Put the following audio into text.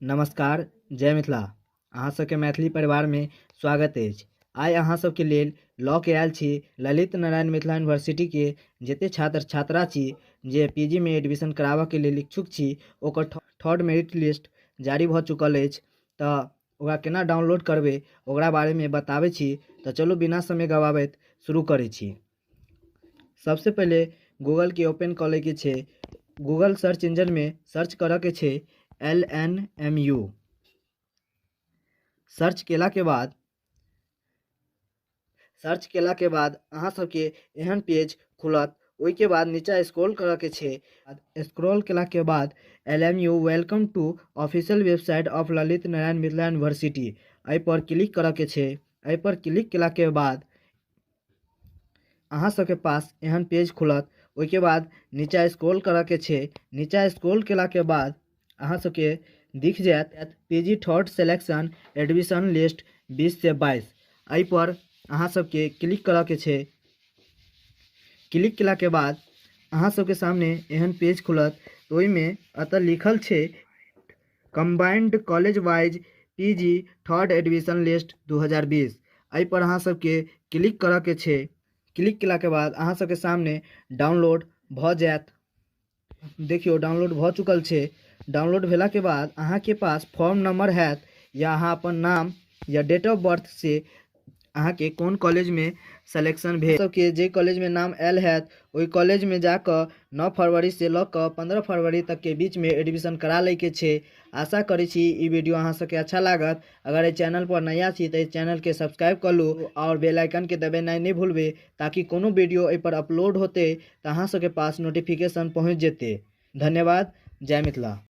नमस्कार, जय मिथिला। अहाँ सबके मैथिली परिवारमे स्वागत अछि। आइ अहाँ सबके लेल लऽ के आयल छी ललित नारायण मिथिला यूनिवर्सिटीके जते छात्र छात्रा छी जे पी जी मे एडमिशन कराबऽके लेल इच्छुक छी, ओकर थर्ड मेरिट लिस्ट जारी भऽ चुकल अछि। तऽ ओकरा केना डाउनलोड करबै, ओकरा बारेमे बताबै छी। तऽ चलू, बिना समय गवाबैत शुरू करै छी। सबसे पहिले गूगलके ओपन कऽ लैके छै। गूगल सर्च इंजनमे सर्च करऽके छै LNMU। सर्च केलाके बाद अहाँ सबके एहन पेज खुलत। ओहिके बाद नीचा स्क्रॉल करऽके छै। स्क्रॉल केलाके बाद LNMU welcome to official website of Lalit Narayan Mithila University, एहिपर क्लिक करऽके छै। एहिपर क्लिक केलाके बाद अहाँ सबके पास एहन पेज खुलत। ओहिके बाद नीचा स्क्रॉल करऽके छै। नीचा स्क्रॉल केलाके बाद अहाँ सबके दिख जायत PG third selection admission list 20 से 22। एहिपर अहाँ सबके क्लिक करऽके छै। क्लिक केलाके बाद अहाँ सबके सामने एहन पेज खुलत। तऽ ओहिमे एतऽ लिखल छै combined college wise PG third admission list 2020। एहिपर अहाँ सबके क्लिक करऽके छै। क्लिक केलाके बाद अहाँ सबके सामने डाउनलोड भऽ जायत। देखियौ, डाउनलोड भऽ चुकल छै। डाउनलोड भेलाके बाद अहाँके पास फॉर्म नंबर हैत या अहाँ अपन नाम या डेट ऑफ बर्थ से अहाँके कोन कॉलेजमे सिलेक्शन भेल सबके, जे कॉलेजमे नाम आयल हैत, ओहि कॉलेजमे जाकऽ 9 फरवरी से लऽ कऽ 15 फरवरी तकके बीचमे एडमिशन करा लैके छै। आशा करै छी ई वीडियो अहाँ सबके अच्छा लागत। अगर एहि चैनल पर नया छी तऽ एहि चैनलके सब्सक्राइब कऽ लू आओर बेल आइकनके दबेनाइ नहि भूलबै, ताकि कोनो वीडियो एहिपर अपलोड होतै तऽ अहाँ सबके पास नोटिफिकेशन पहुँच जेतै। धन्यवाद, जय मिथिला।